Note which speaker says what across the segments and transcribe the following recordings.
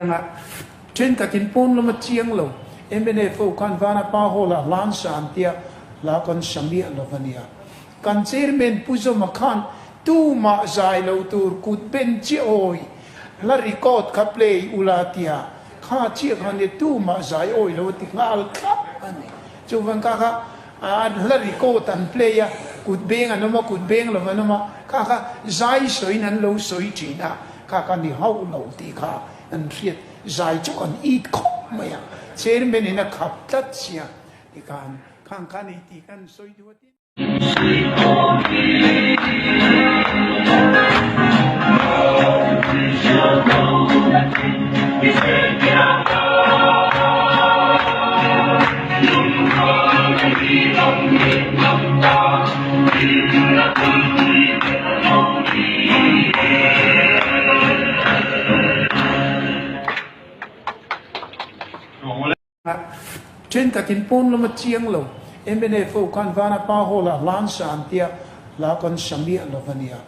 Speaker 1: A thenkhatin pawn lama chiang lo mnf ho khan Vanapa Hall ah hlan sa an tia, hla kan sa miah lo a nia. Kan Chairman Pu Zawma khan tumah zai lo tur kut ben chiah awi hla record kha play ula tia, kha chiah khan nia tumah zai awi lo a ti nghal thlap a ni. Chuvang kha kha hla record an play a, kut beng an awm a, kut beng lo an awm a, kha kha zai sawiin an lo sawi thin a. Kha ka ni hauh lo tih kha an hriat zai chu kan it khawp mai a, chairman in a khap tlat sia tikhan khang kha ni tih kan sawi duh a tin. Thenkhatin pawn lama chiang lo mnf ho khan Vanapa Hall ah hlan sa an tia, hla kan sa miah lo a nia.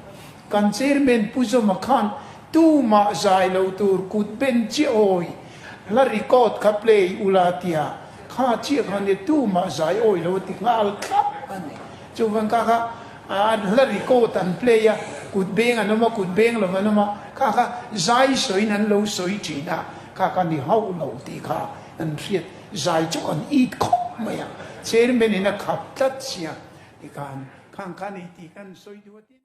Speaker 1: Kan Chairman Pu Zawma khan tumah zai lo tur kut ben chiah awi hla record kha play ula tia, kha chiah khan nia tumah zai awi lo a ti nghal thlap a ni. Chuvang kha kha an hla record an play a, kut beng an awm a, kut beng lo an awm a, kha kha zai sawiin an lo sawi thin a, kha kha ni hauh lo tih kha an hriat zai chu kan it khawp mai a, chairman in a khap tlat sia tikhan khang kha ni tih kan sawi duh a tin.